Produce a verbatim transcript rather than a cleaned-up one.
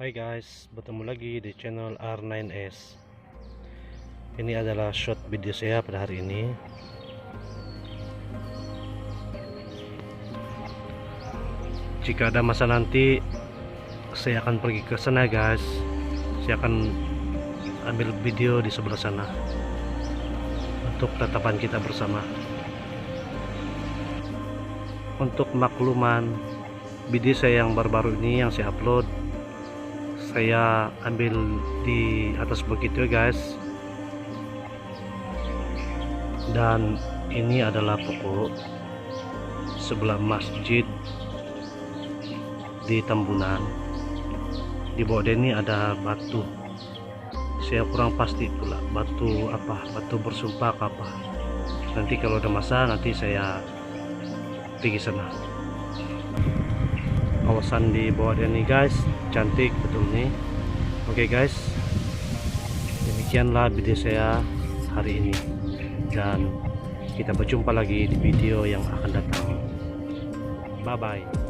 Hey guys, bertemu lagi di channel R nine S. Ini adalah short video saya pada hari ini. Jika ada masa nanti, saya akan pergi ke sana, guys. Saya akan ambil video di sebelah sana untuk tatapan kita bersama. Untuk makluman, video saya yang baru-baru ini yang saya upload, saya ambil di atas bukit tu, guys. Dan ini adalah pokok sebelah masjid di Tambunan. Di bawah dia ni ada batu. Saya kurang pasti pula batu apa, batu bersumpah ke apa. Nanti kalau ada masa, nanti saya pergi sana. Kawasan di bawah dia ni, guys, cantik betul ni. Oke, guys, demikianlah video saya hari ini. Dan kita berjumpa lagi di video yang akan datang. Bye-bye.